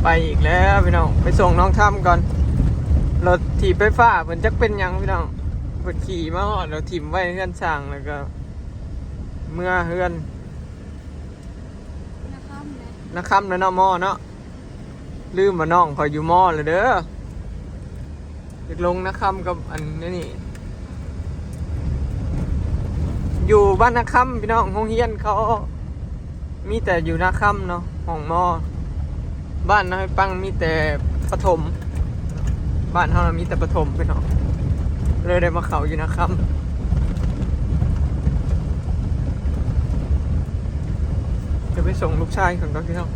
ໄປອີກແລ້ວພີ່ນ້ອງ ໄປສົ່ງນ້ອງທຳກ່ອນ. ລົດຖີບໄຟຟ້າເພິ່ນຈັກເປັນຫຍັງພີ່ນ້ອງ ເພິ່ນຂີ່ມາຮອດແລ້ວຖິ້ມໄວ້ເຮືອນຊ່າງ ແລ້ວກໍເມືອເຮືອນ ນາຄຳແຫຼະ ນາຄຳແລ້ວເນາະ ມໍເນາະ. ລືມວ່ານ້ອງຂ້ອຍຢູ່ມໍແລ້ວເດີ. ຢາກລົງນາຄຳກັບອັນນີ້ ຢູ່ບ້ານນາຄຳພີ່ນ້ອງ. ໂຮງຮຽນເຂົາມີແຕ່ຢູ່ນາຄຳເນາະ ຫ້ອງມໍ. ບ້ານນາໄຮປັງມີແຕ່ປະຖົມ ບ້ານເຮົານະມີແຕ່ປະຖົມພີ່ນ້ອງ ເລີຍໄດ້ມາເຂົ້າຢູ່ນາຄຳ. ຈະໄປສົ່ງລູກຊາຍເພິ່ນກ່ອນພີ່ນ້ອງ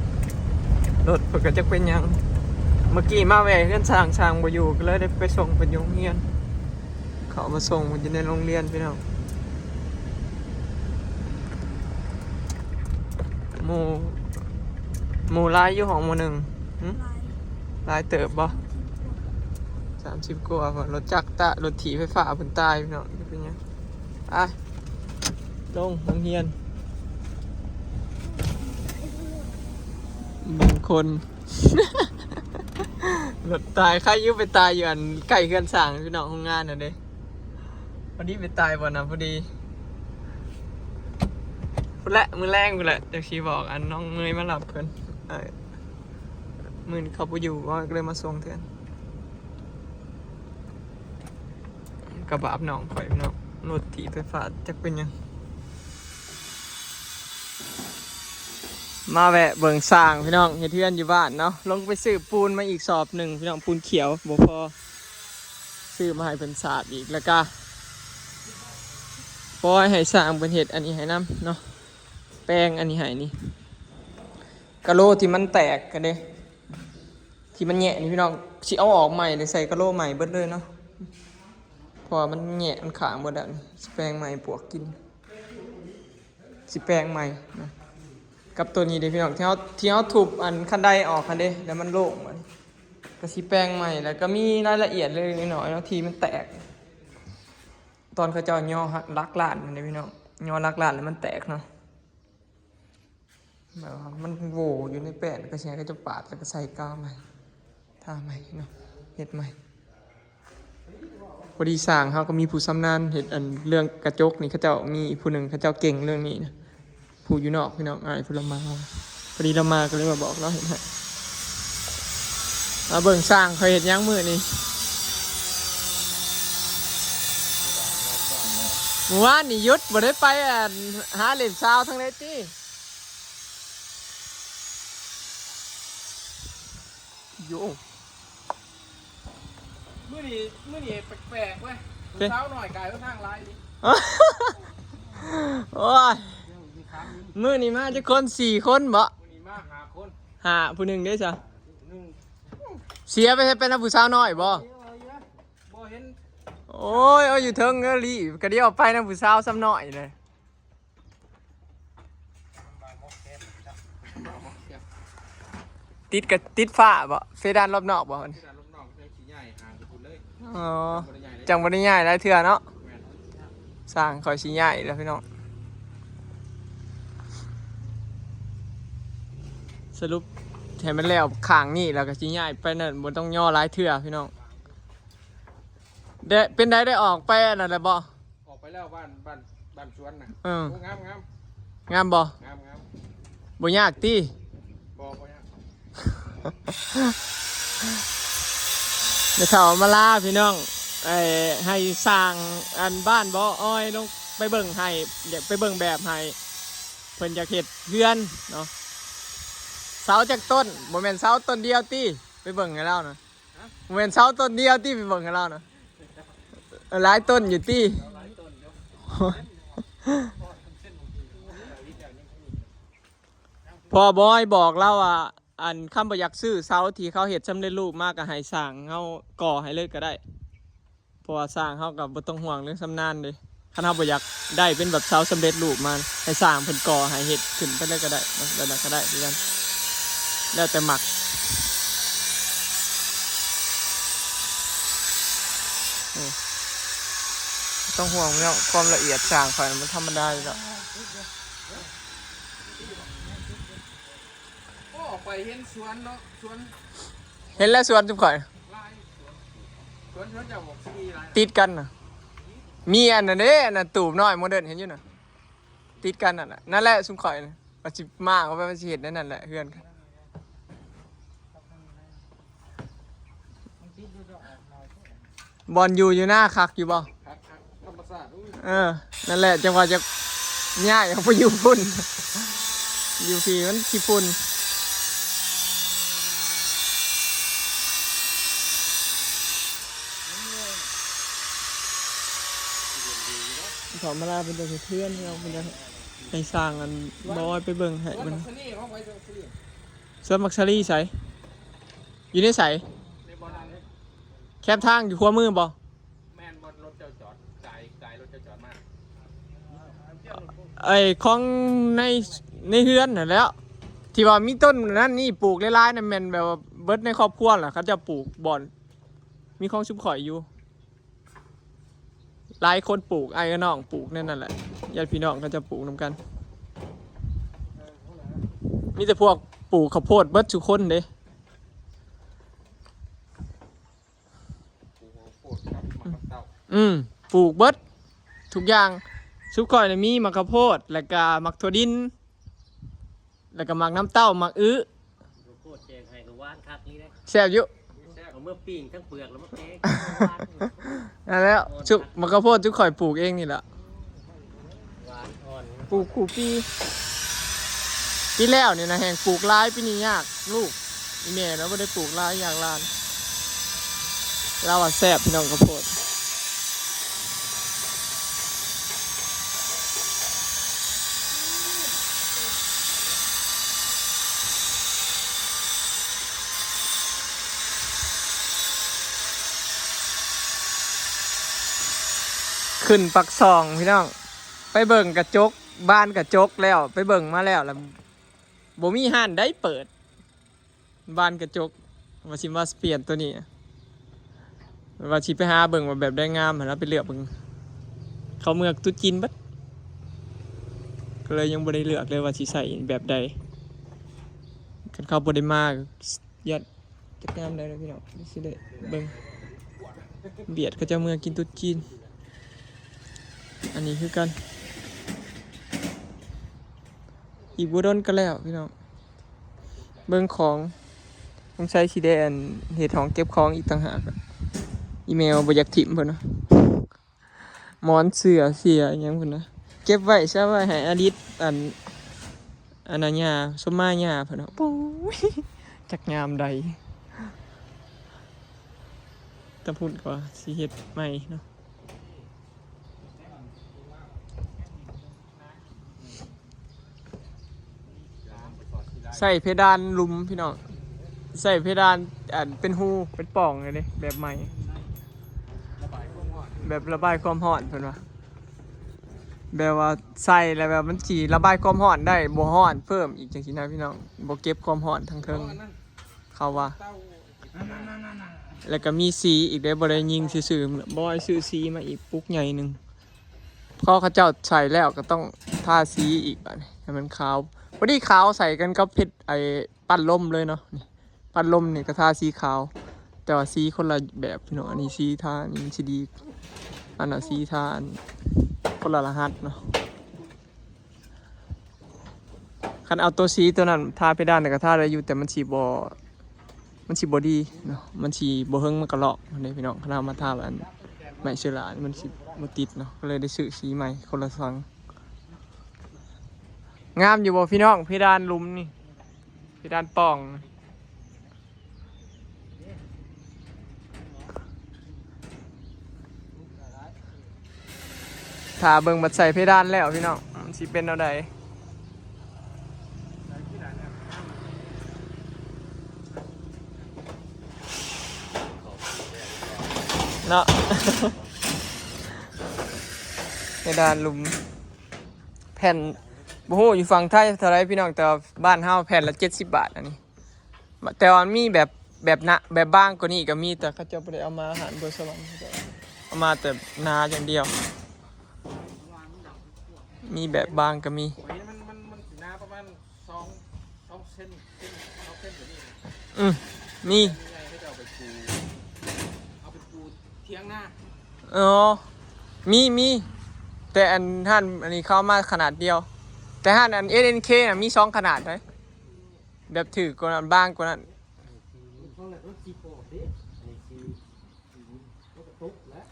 ລົດເພິ່ນກໍຈັກເປັນຫຍັງ. ເມື່ອກີ້ມາແວ່ເຮືອນຊ່າງ ຊ່າງບໍ່ຢູ່ ກໍເລີຍໄດ້ໄປສົ່ງເພິ່ນຢູ່ໂຮງຮຽນ. ເຂົາມາສົ່ງເພິ່ນຢູ່ໃນໂຮງຮຽນພີ່ນ້ອງ. ໝູ່ ໝູ່ຫຼາຍຢູ່ຫ້ອງມໍໜຶ່ງ ຫຶ ຫຼາຍ ຫຼາຍເຕີບບໍ່? ສາມສິບກວ່າ ສາມສິບກວ່າ ລົດຈັກຕະ ລົດຖີບໄຟຟ້າເພິ່ນຕາຍພີ່ນ້ອງ ເປັນຫຍັງ. ໄປ ລົງໂຮງຮຽນ ບາງຄົນ ລົດຕາຍ ໃຄຢູ່ໄປຕາຍຢູ່ອັນໃກ້ເຮືອນຊ່າງພີ່ນ້ອງ ໂຮງງານຫັ້ນເດ້. ພໍດີໄປຕາຍບ່ອນນະ ພໍດີ ພຸ້ນແຫຼະ ມື້ແລງພຸ້ນແຫຼະ ຈັກຊິບອກອັນນ້ອງເມຍມາຮັບເພິ່ນ. ເອີ ມື້ນີ້ເຂົາບໍ່ຢູ່ ເຂົາກໍເລີຍມາສົ່ງແທນ. ກະບາບນ້ອງຂ້ອຍເນາະ ລົດຖີບໄຟຟ້າຈັກເປັນຫຍັງ. ມາແວະເບິ່ງຊ່າງພີ່ນ້ອງ ເຮັດເຮືອນຢູ່ບ້ານເນາະ. ລົງໄປຊື້ປູນມາອີກສອບໜຶ່ງພີ່ນ້ອງ ປູນຂຽວບໍ່ພໍ ຊື້ມາໃຫ້ເພິ່ນສາດອີກ ແລ້ວກະປ່ອຍໃຫ້ຊ່າງເພິ່ນເຮັດອັນນີ້ໃຫ້ນຳເນາະ ແປງອັນນີ້ໃຫ້ນີ້. ກະໂຫຼທີ່ມັນແຕກຫັ້ນເດ້ ທີ່ມັນແຫຍະນີ້ພີ່ນ້ອງ ຊິເອົາອອກໃໝ່ ແລ້ວໃສ່ກະໂຫຼໃໝ່ເບິດເລີຍເນາະ ເພາະວ່າມັນແຫຍະ ມັນຄ້າງເບິດແລ້ວ. ຊິແປງໃໝ່ປວກກິນ ຊິແປງໃໝ່ນະ. ກັບໂຕນີ້ເດ້ພີ່ນ້ອງ ທີ່ເຮົາ ທີ່ເຮົາທຸບອັນຄັນໄດອອກຫັ້ນເດ້ ແລ້ວມັນໂລ່ງ ບາດນີ້ກໍຊິແປງໃໝ່. ແລ້ວກໍມີລາຍລະອຽດເລັກໆນ້ອຍໆເນາະ ທີ່ມັນແຕກ ຕອນເຂົາເຈົ້າຍໍຫຼັກລ້ານຫັ້ນເດ້ພີ່ນ້ອງ ຍໍຫຼັກລ້ານແລ້ວມັນແຕກເນາະ. ແບບວ່າມັນໂຫວ່ຢູ່ໃນແປ້ນ ກໍຊິໃຫ້ເຂົາເຈົ້າປາດ ແລ້ວກໍໃສ່ກາວໃໝ່ ທາໃໝ່ເນາະ ເຮັດໃໝ່. ພໍດີຊ່າງເຮົາກໍມີຜູ້ຊຳນານເຮັດອັນເລື່ອງກະຈົກນີ້ ເຂົາເຈົ້າມີຜູ້ໜຶ່ງ ເຂົາເຈົ້າເກັ່ງເລື່ອງນີ້ນະ ຜູ້ຢູ່ນອກພີ່ນ້ອງ ອ້າຍຜູ້ລາວມາ ພໍດີລາວມາກໍເລີຍມາບອກລາວເຮັດໃຫ້. ມາເບິ່ງຊ່າງຂ້ອຍເຮັດຫຍັງມື້ນີ້ ມື້ວານນີ້ຢຸດ ບໍ່ໄດ້ໄປອັນຫາຫຼິ້ນສາວທາງໃດຕິ? ໂຢ ມື້ນີ້ ມື້ນີ້ແປກໆເວີຍ ເປັນ ສາວນ້ອຍກາຍເປັນທາງຫຼາຍນີ້. ໂອ້ຍ ມື້ນີ້ມາຈັກຄົນ ສີ່ຄົນບໍ? ມື້ນີ້ມາຫ້າຄົນ ຫ້າ ຜູ້ໜຶ່ງເດ້ຊະ ໜຶ່ງ ເສຍໄປໃສ ໄປນຳຜູ້ສາວນ້ອຍບໍ? ບໍ່ເຫັນ ໂອ້ຍ ເອົາຢູ່ເທິງເອີລີ ກະດຽວໄປນຳຜູ້ສາວຊຳນ້ອຍເລີຍ. ຕິດກະຕິດຝາບໍ? ເພດານລອບນອກບໍ? ເພດານລອບນອກ ຈັ່ງຊິຍ້າຍຫ່າງໄປພຸ້ນເລີຍ. ອໍ ຈັ່ງບໍ່ໄດ້ຍ້າຍຫຼາຍເທື່ອເນາະ. ແມ່ນ ຊ່າງຂ້ອຍຊິຍ້າຍແລ້ວພີ່ນ້ອງ. ສະຫຼຸບໃຫ້ມັນແລ້ວຂ້າງນີ້ ແລ້ວກໍຊິຍ້າຍໄປນັ້ນ ບໍ່ຕ້ອງຍໍຫຼາຍເທື່ອພີ່ນ້ອງ. ແດະ ເປັນໃດ ໄດ້ອອກໄປອັນນັ້ນແລ້ວບໍ່? ອອກໄປແລ້ວ ບ້ານ ບ້ານ ບ້ານສວນນະ. ເອີ ໂອ້ ງາມໆ. ງາມບໍ່? ງາມໆ. ບໍ່ຍາກຕິ? ບໍ່ ບໍ່ຍາກ. ແມ່ເຖົ້າມາລາພີ່ນ້ອງ ໄອ້ ໃຫ້ຊ່າງອັນບ້ານບໍ່ອອຍລົງໄປເບິ່ງໃຫ້ ຢາກໄປເບິ່ງແບບໃຫ້ ເພິ່ນຢາກເຮັດເຮືອນເນາະ. ເສົາຈັກຕົ້ນ? ບໍ່ແມ່ນເສົາຕົ້ນດຽວຕິ? ໄປເບິ່ງໃຫ້ລາວນະ. ຮະ? ບໍ່ແມ່ນເສົາຕົ້ນດຽວຕິ? ໄປເບິ່ງໃຫ້ລາວນະ. ເອີ ຫຼາຍຕົ້ນຢູ່ຕິ? ເອີ ຫຼາຍຕົ້ນຢູ່. ພໍ່ບອຍບອກລາວວ່າ ອັນ ຄັນບໍ່ຢາກຊື້ເສົາທີ່ເຂົາເຮັດສຳເລັດຮູບມາ ກໍໃຫ້ຊ່າງເຮົາກໍ່ໃຫ້ເລີຍກໍໄດ້ ເພາະວ່າຊ່າງເຮົາກໍບໍ່ຕ້ອງຫ່ວງເລື່ອງຊຳນານເດ້. ຄັນເຮົາບໍ່ຢາກໄດ້ເປັນແບບເສົາສຳເລັດຮູບມາ ໃຫ້ຊ່າງເພິ່ນກໍ່ໃຫ້ເຮັດຂຶ້ນໄປເລີຍກໍໄດ້ເນາະ ແບບນັ້ນກໍໄດ້ຄືກັນ ແລ້ວແຕ່ມັກ. ນີ້ ຕ້ອງຫ່ວງເລື່ອງຄວາມລະອຽດ ຊ່າງຂ້ອຍມັນທຳມະດາຢູ່ແລ້ວ. ໂອ້ ໄປ ໄປເຫັນສວນເນາະ ສວນ ເຫັນແລ້ວສວນຈຸມຂ້ອຍ ຫຼາຍ ສວນ ສວນເຈົ້າບັກຊີຫຼາຍ ຕິດກັນນະ ມີອັນນັ້ນເດ້ ອັນນັ້ນຕູບນ້ອຍໂມເດີນ ເຫັນຢູ່ນະ ຕິດກັນນັ້ນນະ ນັ້ນແຫຼະຊຸມຂ້ອຍນະ ວ່າຊິມາເອົາໄປ ວ່າຊິເຮັດໃນນັ້ນແຫຼະເຮືອນ ບ່ອນຢູ່ ຢູ່ນາຄັກຢູ່ບໍ່? ຄັກໆ ທຳມະຊາດ ອຸ້ຍ ເອີ ນັ້ນແຫຼະ ຈັ່ງວ່າຈະຍ້າຍອອກໄປຢູ່ພຸ້ນ ຢູ່ພີ້ມັນຂີ້ຝຸ່ນ ເຂົາມາລາເພິ່ນຈະເຮັດເຮືອນ ເພິ່ນຈະໃຫ້ຊ່າງອັນ ບໍ່ອອຍໄປເບິ່ງໃຫ້ເພິ່ນ ສວນໝາກສາລີໃສ? ຢູ່ໃນໃສ? ໃນບ່ອນນັ້ນເດ້ ແຄມທາງຢູ່ຂວາມືບໍ່? ແມ່ນ ບ່ອນລົດເຈົ້າຈອດ ກາຍ ກາຍລົດເຈົ້າຈອດມາ ໄອ້ຂອງໃນ ໃນເຮືອນຫັ້ນແຫຼ້ວ ທີ່ວ່າມີຕົ້ນນັ້ນນີ້ປູກຫຼາຍໆນັ້ນ ແມ່ນແບບວ່າເບິດໃນຄອບຄົວລະ ເຂົາເຈົ້າປູກບ່ອນ ມີຂອງຊຸມຂ້ອຍຢູ່ ຫຼາຍຄົນປູກ ອ້າຍກັບນ້ອງປູກແນວນັ້ນແຫຼະ ຍາດພີ່ນ້ອງເຂົາເຈົ້າປູກນຳກັນ ມີແຕ່ພວກປູກເຂົ້າໂພດເບິດຊຸຄົນເດ້. ອືມ ປູກເບິດທຸກຢ່າງ ຊຸມຂ້ອຍນະມີໝາກເຂົ້າໂພດ ແລ້ວກະໝາກຖົ່ວດິນ ແລ້ວກະໝາກນ້ຳເຕົ້າ ໝາກອຶ ເຂົ້າໂພດແກງໄຮ່ກໍຫວານຄັກນີ້ເດ້ ແຊບຢູ່ ເອົາມາປີ້ງທັງເປືອກແລ້ວມາແກງ ນັ້ນແຫຼ້ວ ຊຸມໝາກເຂົ້າໂພດຊຸມຂ້ອຍປູກເອງນີ້ລະ ຫວານອ່ອນ ປູກຄູ່ປີ ປີແລ້ວນີ້ນະແຮ່ງປູກຫຼາຍ ປີນີ້ຍາກລູກ ອີ່ແມ່ນະບໍ່ໄດ້ປູກຫຼາຍ ຍາກຫຼານ ລາວວ່າແຊບພີ່ນ້ອງເຂົ້າໂພດ. ຂຶ້ນປາກຊ່ອງພີ່ນ້ອງ ໄປເບິ່ງກະຈົກ ບານກະຈົກແລ້ວ ໄປເບິ່ງມາແລ້ວ ລະບໍ່ມີຮ້ານໃດເປີດ ບານກະຈົກ ວ່າຊິມາປ່ຽນໂຕນີ້ ວ່າຊິໄປຫາເບິ່ງວ່າແບບໃດງາມຫັ້ນນະ ໄປເລືອກເບິ່ງ ເຂົ້າເມືອຕຸດຈີນເບິດ ກໍເລີຍຍັງບໍ່ໄດ້ເລືອກເລີຍວ່າຊິໃສ່ແບບໃດ ຄັນເຂົາບໍ່ໄດ້ມາ ຢ້ານຈັກຍາມໃດເນາະພີ່ນ້ອງ ຊິໄດ້ເບິ່ງ ຫວຽດເຂົາເຈົ້າເມືອກິນຕຸດຈີນ ອັນນີ້ຄືກັນ ອີກບໍ່ດົນກໍແລ້ວພີ່ນ້ອງ ເບິ່ງຂອງ ສົງໄສຊິໄດ້ອັນ ເຮັດຫ້ອງເກັບຂອງອີກຕ່າງຫາກ ອີ່ແມ່ບໍ່ຢາກຖິ້ມເພິ່ນວ່າ ໝອນເສື່ອເສຍອີ່ຫຍັງພຸ້ນນະ ເກັບໄວ້ຊະ ໄວ້ໃຫ້ອາດິດ ອັນ ອັນນາຍາ ສົມມາຍາເພິ່ນວ່າ ໂອ້ຍ ຈັກຍາມໃດ ແຕ່ພຸ້ນກໍຊິເຮັດໃໝ່ເນາະ ໃສ່ເພດານລຸ່ມພີ່ນ້ອງ ໃສ່ເພດານ ອັນ ເປັນຮູ ເປັນປ່ອງເລີຍເດ້ ແບບໃໝ່ ແບບລະບາຍຄວາມຮ້ອນເພິ່ນວ່າ ແບບວ່າໃສ່ແລ້ວແບບມັນຊິລະບາຍຄວາມຮ້ອນໄດ້ ບໍ່ຮ້ອນເພີ່ມອີກຈັ່ງຊີ້ນະພີ່ນ້ອງ ບໍ່ເກັບຄວາມຮ້ອນທາງເທິງ ເຂົາວ່າ ແລ້ວກໍມີສີອີກເດ້ ບໍ່ໄດ້ຍິງຊື່ໆ ບອຍຊື້ສີມາອີກປຸກໃຫຍ່ໜຶ່ງ ພໍເຂົາເຈົ້າໃສ່ແລ້ວກໍຕ້ອງທາສີອີກບາດນີ້ ໃຫ້ມັນຂາວ ພໍດີຂາວໃສ່ກັນກັບເພັດ ໄອ້ ປັ້ນລົມເລີຍເນາະ ນີ້ ປັ້ນລົມນີ້ກໍທາສີຂາວ ແຕ່ວ່າສີຄົນລະແບບພີ່ນ້ອງ ອັນນີ້ສີທາ ອັນນີ້ມັນຊິດີ ອັນນັ້ນສີທາ ອັນ ຄົນລະລະຫັດເນາະ. ຄັນເອົາໂຕສີໂຕນັ້ນທາເພດານກໍທາໄດ້ຢູ່ ແຕ່ມັນຊິບໍ່ ມັນຊິບໍ່ດີເນາະ ມັນຊິບໍ່ເຫິງ ມັນກໍລອກເດ້ພີ່ນ້ອງ ຄັນເຮົາມາທາອັນໄມ້ເຊື້ອລານີ້ ມັນຊິບໍ່ຕິດເນາະ ກໍເລີຍໄດ້ຊື້ສີໃໝ່ຄົນລະສັງ ງາມຢູ່ບໍ່ພີ່ນ້ອງ ເພດານລຸ່ມນີ້ ເພດານປ່ອງ. ຖ້າເບິ່ງບັດໃສ່ເພດານແລ້ວພີ່ນ້ອງ ມັນຊິເປັນແນວໃດເນາະ ເພດານລຸ່ມ ແຜ່ນ ບໍ່ຮູ້ຢູ່ຝັ່ງໄທເທົ່າໃດພີ່ນ້ອງ ແຕ່ວ່າບ້ານເຮົາແຜ່ນລະເຈັດສິບບາດ ອັນນີ້ ແຕ່ວ່າມັນມີແບບ ແບບໜາ ແບບບາງກວ່ານີ້ກໍມີ ແຕ່ເຂົາເຈົ້າບໍ່ໄດ້ເອົາມາ ຮ້ານເບີສະຫວັນ ເຂົາເຈົ້າເອົາມາແຕ່ໜາຢ່າງດຽວ ມີແບບບາງກໍມີ ມັນ ມັນ ມັນໜາປະມານສອງ ສອງເຊ ເສັ້ນ ເສັ້ນ ເອົາເສັ້ນຕົວນີ້ນະ ອືມ ມີ ໃຫຍ່ໃຫ້ເຈົ້າໄປປູ ເອົາໄປປູຖຽງນາ. ອໍ ມີ ມີ ແຕ່ອັນຮ້ານອັນນີ້ເຂົາເອົາມາຂະໜາດດຽວ ແຕ່ຮ້ານອັນ ເອັສເອັນເຄ ນະ ມີສອງຂະໜາດໃດ໋ ແບບຖືກກວ່ານັ້ນ ບາງກວ່ານັ້ນ. ຂອງນັ້ນມັນສີ່ປອກເດ້ ອັນນີ້ສີ່ ມັນກໍຕົກແລ້ວ.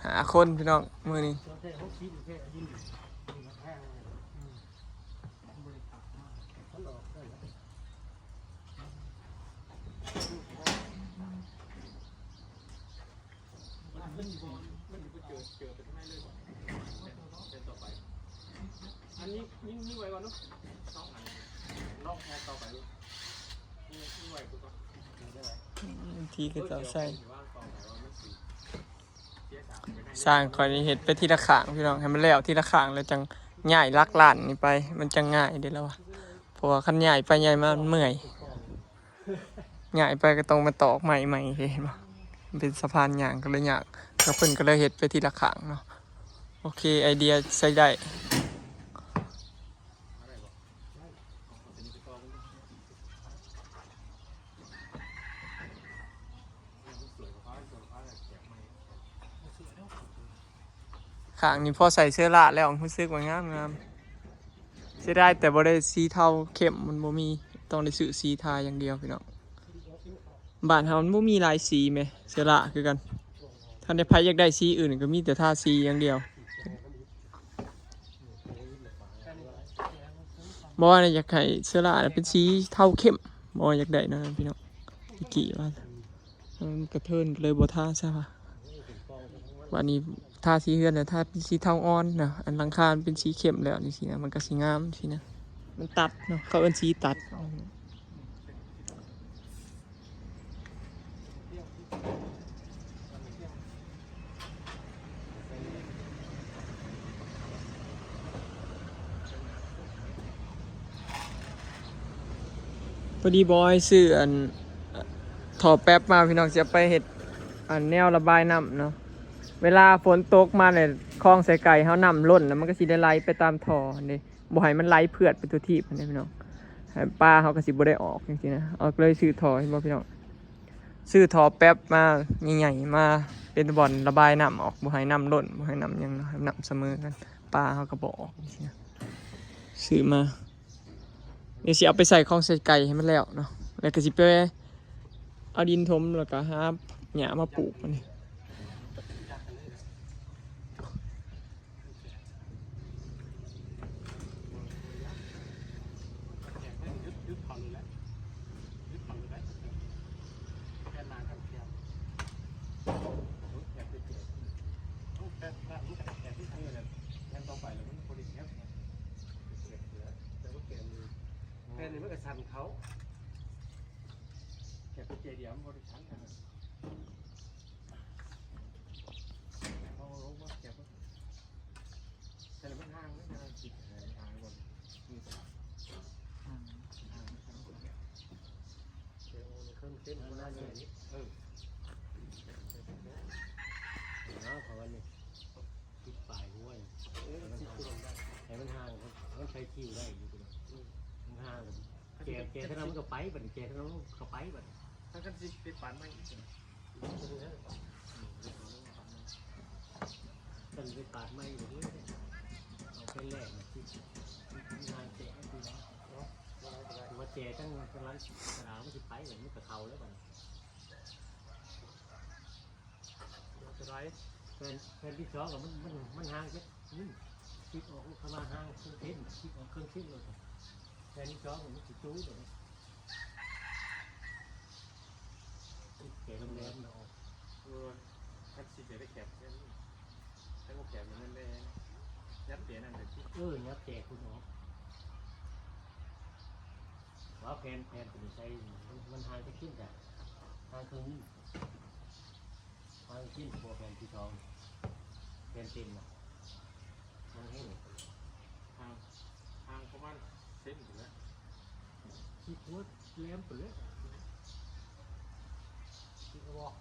ຫ້າຄົນພີ່ນ້ອງມື້ນີ້. ທີ່ເຂົາເຈົ້າໃສ່ ຊ່າງຂ້ອຍນີ້ເຮັດໄປທີລະຂ້າງພີ່ນ້ອງ ໃຫ້ມັນແລ້ວທີລະຂ້າງ ແລ້ວຈັ່ງຍ້າຍຫຼັກລ້ານນີ້ໄປ ມັນຈັ່ງງ່າຍເດ້ລາວວ່າ ເພາະວ່າຄັນຍ້າຍໄປຍ້າຍມາມັນເມື່ອຍ ຍ້າຍໄປກໍຕ້ອງມາຕອກໄມ້ໃໝ່ເດ້ ເຫັນບໍ່ ມັນເປັນສະພານຍ່າງກໍເລີຍຍາກ ແລ້ວເພິ່ນກໍເລີຍເຮັດໄປທີລະຂ້າງເນາະ. ໂອເຄ ໄອເດຍໃຊ້ໄດ້. ຂ້າງນີ້ພໍໃສ່ເຊື້ອລາແລ້ວ ຮູ້ສຶກວ່າງາມໆ. ເສຍດາຍແຕ່ບໍ່ໄດ້ສີເທົາເຂັ້ມ ມັນບໍ່ມີ ຕ້ອງໄດ້ຊື້ສີທາຢ່າງດຽວພີ່ນ້ອງ. ບ້ານເຮົາມັນບໍ່ມີຫຼາຍສີແໝ່ ເຊື້ອລາຄືກັນ ຖ້າໃດໃຜຢາກໄດ້ສີອື່ນກໍມີແຕ່ທາສີຢ່າງດຽວ. ບໍ່ນະ ຢາກໃຫ້ເຊື້ອລາເປັນສີເທົາເຂັ້ມ ບໍ່ຢາກໄດ້ນະພີ່ນ້ອງ ຕະກີ້ວ່າ ມັນກະເທີນ ກໍເລີຍບໍ່ທາຊະວ່າ. ບາດນີ້ທາສີເຮືອນນະ ທາເປັນສີເທົາອ່ອນນະ ອັນຫຼັງຄາມັນເປັນສີເຂັ້ມແລ້ວ ຈັ່ງຊີ້ນະ ມັນກໍຊິງາມຊີ້ນະ ມັນຕັດເນາະ ເຂົາເອີ້ນສີຕັດ. ພໍດີບອຍຊື້ອັນ ທໍ່ແປັບມາພີ່ນ້ອງ ຊິເອົາໄປເຮັດອັນແນວລະບາຍນ້ຳເນາະ. ເວລາຝົນຕົກມາແລ້ວ ຄອງໄຊໄກ່ເຮົານ້ຳລົ້ນ ແລ້ວມັນກໍຊິໄດ້ໄຫຼໄປຕາມທໍ່ຫັ້ນເດ້ ບໍ່ໃຫ້ມັນໄຫຼເຜືອດໄປທົ່ວທີບຫັ້ນເດ້ພີ່ນ້ອງ ປາເຮົາກໍຊິບໍ່ໄດ້ອອກຈັ່ງຊີ້ນະ. ເອົາ ກໍເລີຍຊື້ທໍ່ ເຫັນບໍ່ພີ່ນ້ອງ ຊື້ທໍ່ແປັບມາໃຫຍ່ໆ ມາເປັນບ່ອນລະບາຍນ້ຳອອກ ບໍ່ໃຫ້ນ້ຳລົ້ນ ບໍ່ໃຫ້ນ້ຳຫຍັງເນາະ ໃຫ້ນ້ຳສະເໝີກັນ ປາເຮົາກໍບໍ່ອອກຈັ່ງຊີ້ນະ. ຊື້ມາ ດຽວຊິເອົາໄປໃສ່ຄອງໃສ່ໄກ່ໃຫ້ມັນແລ້ວເນາະ ແລ້ວກໍຊິໄປເອົາດິນຖົມ ແລ້ວກໍຫາຫຍ້າມາປູກມັນນີ້. ແຜ່ນນີ້ມັນກໍສັ່ນເຂົ້າ ແຄ່ກຸນແຈດຽວມັນບໍ່ໄດ້ສັ່ນຂະໜາດນັ້ນ ເອົາລົງມາແຄ່ ແຕ່ມັນຫ່າງນະ ຫ່າງກ່ອນ ມີສາມ ຫ່າງ ຫ່າງ ເອີ ເອົາເຂົາວ່ານີ້ ປິດປາຍຫົວ ເອີ ໃຫ້ມັນຫ່າງ ໃຫ້ມັນໃຊ້ຄິວໄດ້ຢູ່ ມັນຫ່າງ ແກ່ ແກ່ເທົ່ານັ້ນມັນກໍໄປ ບັດນີ້ແກ່ເທົ່ານັ້ນມັນກໍໄປ ບັດນີ້ ຖ້າຄັນຊິໄປປາດໃໝ່ອີກ ຄັນໄປປາດໃໝ່ອີກ ເອົາແຜ່ນແລກ ຊິ ຊິຫາແຈະ ຄືວ່າແຈະທັງ ທັງຫຼັງ ສະດາ ມັນຊິໄປ ບັດນີ້ມັນກໍເຂົ້າແລ້ວ ບັດນີ້ ສະໄລ ແຜ່ນ ແຜ່ນທີສອງ ມັນ ມັນ ມັນຫ່າງຈັກ ນີ້ ຊິອອກ ຄັນວ່າຫ່າງເຄິ່ງເຊັນ ຊິອອກເຄິ່ງເຊັນໂລດ ແຜ່ນທີສອງ ມັນຊິຈູດ ແກະໂຮງແຮມນະອອກ ເອີ ຄັນຊິໄປແຄບ ຄັນບໍ່ແຄບມັນໄດ້ ຍັດແຈນັ້ນໄປຕິ ເອີ ຍັດແຈພຸ້ນອອກ ວ່າແຜ່ນ ແຜ່ນຕົວນີ້ໃສ່ ມັນ ມັນຫ່າງຈັກເຊັນ ຈະຫ່າງເຄິ່ງໜຶ່ງ ຫ່າງເຊັ່ນບໍ່ແຜ່ນທີສອງ ແຜ່ນເຕັມນະ ມັນແຫ້ງ ຫ່າງ ຫ່າງປະມານເຊັນພຸ້ນແຫຼະ ຊິກວດແຫຼມພຸ້ນແຫຼະ ຊິກວດ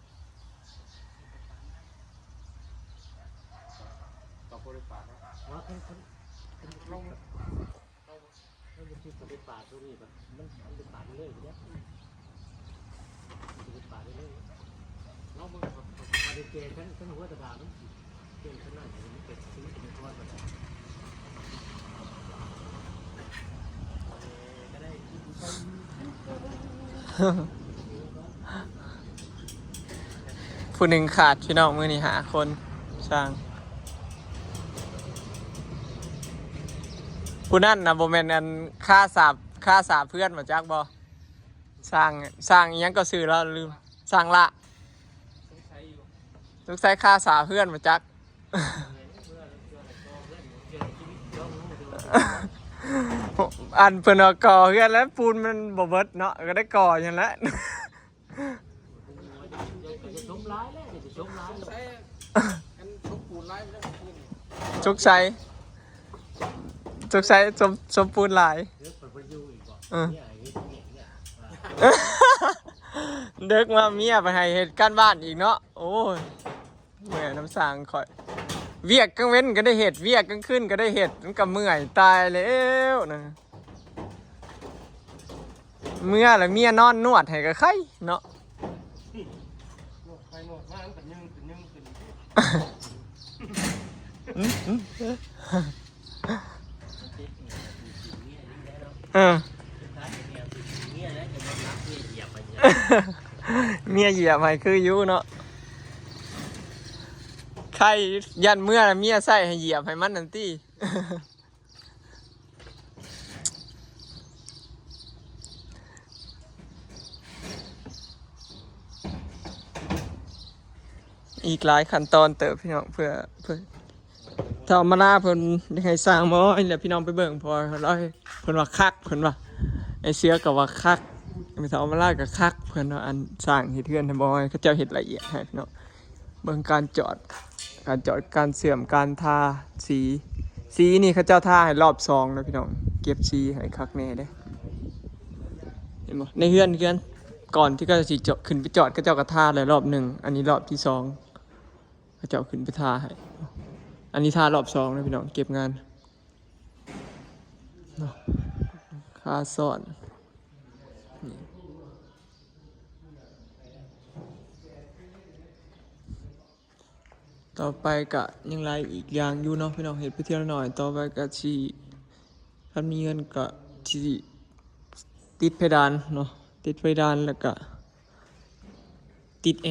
ກໍບໍ່ໄດ້ປານເນາະ ວ່າຄັນ ຄັນ ຄັນ ມັນເປັນປາໂຕນີ້ ມັນ ມັນເປັນປາເລື້ອຍໆ ເດ້ ມັນເປັນປາເລື້ອຍໆ ລອງເບິ່ງ ປາແດງໆ ຄັນ ຄັນຫົວຕາດາ ມັນຊິເປັນຂະໜາດໃດ ມັນເປັນ ມັນເປັນກ້ອນ ເອີ ກໍໄດ້ ຜູ້ໜຶ່ງຂາດ ພີ່ນ້ອງ ມື້ນີ້ຫ້າຄົນ ຊ່າງ ຜູ້ນັ້ນນະ ບໍ່ແມ່ນອັນຄາສາບ ຄາສາບເພື່ອນບໍ່ຈັກບໍ່? ຊ່າງ ຊ່າງອີ່ຫຍັງກໍຊື່ລາວລືມ ຊ່າງລະ ສົງໄສຄາສາບເພື່ອນບໍ່ຈັກ ອັນເພິ່ນວ່າກໍ່ເຮືອນແລ້ວ ປູນມັນບໍ່ເບິດເນາະ ກໍໄດ້ກໍ່ຢູ່ຫັ້ນແຫຼະ ສົງໄສ ສົງປູນຫຼາຍ ສົງໄສ ສົງປູນຫຼາຍ ເອີ ເດິກມາເມຍໄປໃຫ້ເຮັດການບ້ານອີກເນາະ ໂອ້ຍ ເມື່ອຍນຳຊ່າງຂ້ອຍ ວຽກກາງເວັນກໍໄດ້ເຮັດ ວຽກກາງຄືນກໍໄດ້ເຮັດ ມັນກໍເມື່ອຍຕາຍແລ້ວນະ ເມື່ອລະເມຍນອນນວດໃຫ້ກໍໄຄເນາະ ນວດໄປນວດມາ ມັນກໍຍືງຂຶ້ນຍືງຂຶ້ນ ເອີ ເມຍຢຽບໃຫ້ຄືຢູ່ເນາະ ໄຄ ຢ້ານເມື່ອເມຍໃຊ້ໃຫ້ຢຽບໃຫ້ມັນຫັ້ນຕິ. ອີກຫຼາຍຂັ້ນຕອນເຕີບ ພີ່ນ້ອງ ເພື່ອ ເພື່ອ ເຖົ້າມາລາເພິ່ນຢາກໃຫ້ສ້າງໝໍນີ້ແຫຼະ ພີ່ນ້ອງໄປເບິ່ງ ເພາະວ່າເພິ່ນວ່າຄັກ ເພິ່ນວ່າ ໄອ້ເສືອກໍວ່າຄັກ ແມ່ເຖົ້າມາລາກໍຄັກ ເພິ່ນວ່າ ອັນສ້າງເຮັດເຮືອນໃຫ້ໝໍ ເຂົາເຈົ້າເຮັດລະອຽດໃຫ້ ພີ່ນ້ອງ. ເບິ່ງການຈອດ ການຈອດ ການເຊື່ອມ ການທາສີ ສີນີ້ເຂົາເຈົ້າທາໃຫ້ລອບສອງນະພີ່ນ້ອງ ເກັບສີໃຫ້ຄັກແນ່ເດ້ ເຫັນບໍ່ ໃນເຮືອນ ເຮືອນ ກ່ອນທີ່ເຂົາຊິຈອດ ຂຶ້ນໄປຈອດ ເຂົາເຈົ້າກໍທາແລ້ວລອບໜຶ່ງ ອັນນີ້ລອບທີສອງ ເຂົາເຈົ້າຂຶ້ນໄປທາໃຫ້ ອັນນີ້ທາລອບສອງນະພີ່ນ້ອງ ເກັບງານເນາະ ຄາຊ້ອນ ນີ້. ຕໍ່ໄປກະຍັງຫຼາຍອີກຢ່າງຢູ່ເນາະພີ່ນ້ອງ ເຮັດໄປເທື່ອລະໜ້ອຍ ຕໍ່ໄປກະຊິ ຄັນມີເງິນກະຊິຕິດເພດານເນາະ ຕິດເພດານ ແລ້ວກະຕິດແອ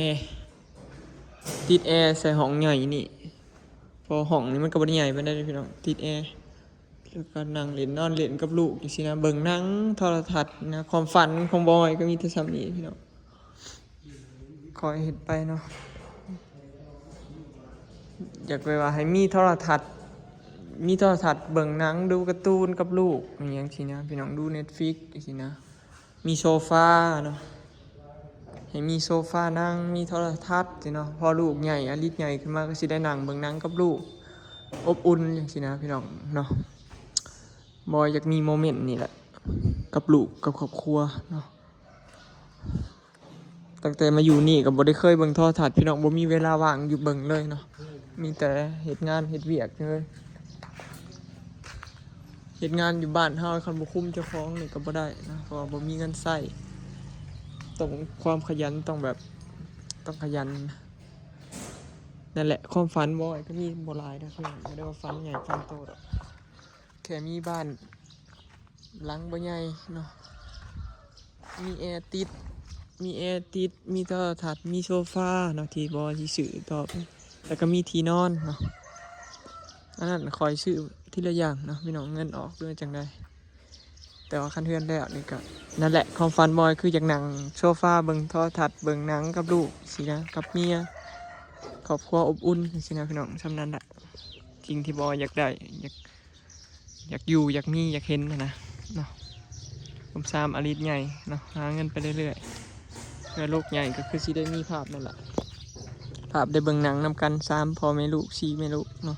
ຕິດແອໃສ່ຫ້ອງໃຫຍ່ນີ້ ເພາະຫ້ອງນີ້ມັນກະບໍ່ໄດ້ໃຫຍ່ປານໃດເດ້ພີ່ນ້ອງ ຕິດແອ ແລ້ວກໍນັ່ງຫຼິ້ນນອນຫຼິ້ນກັບລູກຈັ່ງຊີ້ນະ ເບິ່ງໜັງໂທລະທັດນະ ຄວາມຝັນຂອງບອຍກໍມີແຕ່ສ່ຳນີ້ພີ່ນ້ອງ ຄ່ອຍເຮັດໄປເນາະ ຢາກແບບວ່າໃຫ້ມີໂທລະທັດ ມີໂທລະທັດເບິ່ງໜັງ ດູກາຕູນກັບລູກ ອີ່ຫຍັງຊີ້ນະ ພີ່ນ້ອງ ດູເນັດຟິກຊີ້ນະ. ມີໂຊຟາເນາະ ໃຫ້ມີໂຊຟານັ່ງ ມີໂທລະທັດຊີ້ເນາະ ພໍລູກໃຫຍ່ ອາລິດໃຫຍ່ຂຶ້ນມາກໍຊິໄດ້ນັ່ງເບິ່ງໜັງກັບລູກ ອົບອຸ່ນຈັ່ງຊີ້ນະພີ່ນ້ອງເນາະ ບໍ່ ຢາກມີໂມເມັນນີ້ແຫຼະ ກັບລູກ ກັບຄອບຄົວເນາະ ຕັ້ງແຕ່ມາຢູ່ນີ້ກໍບໍ່ໄດ້ເຄີຍເບິ່ງໂທລະທັດພີ່ນ້ອງ ບໍ່ມີເວລາວ່າງຢູ່ເບິ່ງເລີຍເນາະ ມີແຕ່ເຮັດງານເຮັດວຽກເລີຍ ເຮັດງານຢູ່ບ້ານເຮົາ ຄັນບໍ່ຄຸມເຈົ້າຂອງນີ້ກໍບໍ່ໄດ້ນະ ເພາະວ່າບໍ່ມີເງິນໃຊ້ ຕ້ອງຄວາມຂະຫຍັນ ຕ້ອງແບບ ຕ້ອງຂະຫຍັນ ນັ້ນແຫຼະ ຄວາມຝັນບອຍກໍມີບໍ່ຫຼາຍດອກ ບໍ່ໄດ້ວ່າຝັນໃຫຍ່ຝັນໂຕດອກ ແຄ່ມີບ້ານຫຼັງບໍ່ໃຫຍ່ເນາະ ມີແອຕິດ ມີແອຕິດ ມີໂທລະທັດ ມີໂຊຟາເນາະ ທີ່ບໍ່ຊິຊື້ຕໍ່ໄປ ແລ້ວກໍມີທີ່ນອນເນາະ ອັນນັ້ນຄ່ອຍຊື້ທີລະຢ່າງເນາະພີ່ນ້ອງ ເງິນອອກຫຼືຈັ່ງໃດ ແຕ່ວ່າຄັນເຮືອນແລ້ວນີ້ກໍ ນັ້ນແຫຼະ ຄວາມຝັນບອຍຄືຢາກນັ່ງໂຊຟາ ເບິ່ງໂທລະທັດ ເບິ່ງໜັງກັບລູກຊີ້ນະ ກັບເມຍ ຄອບຄົວອົບອຸ່ນຊີ້ນະພີ່ນ້ອງ ສ່ຳນັ້ນແຫຼະ ສິ່ງທີ່ບອຍຢາກໄດ້ ຢາກ ຢາກຢູ່ ຢາກມີ ຢາກເຫັນຫັ້ນນະເນາະ ໂຮມສາມອາລິດໃຫຍ່ເນາະ ຫາເງິນໄປເລື້ອຍໆ ເພື່ອລູກໃຫຍ່ກໍຄືຊິໄດ້ມີພາບນັ້ນລະ ພາບໄດ້ເບິ່ງໜັງນຳກັນ ສາມພໍ່ແມ່ລູກ ສີ່ແມ່ລູກເນາະ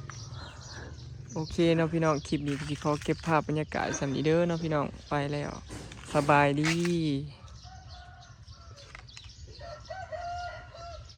ໂອເຄເນາະພີ່ນ້ອງ ຄລິບນີ້ກໍຊິຂໍເກັບພາບບັນຍາກາດສ່ຳນີ້ເດີເນາະພີ່ນ້ອງ ໄປແລ້ວ ສະບາຍດີ.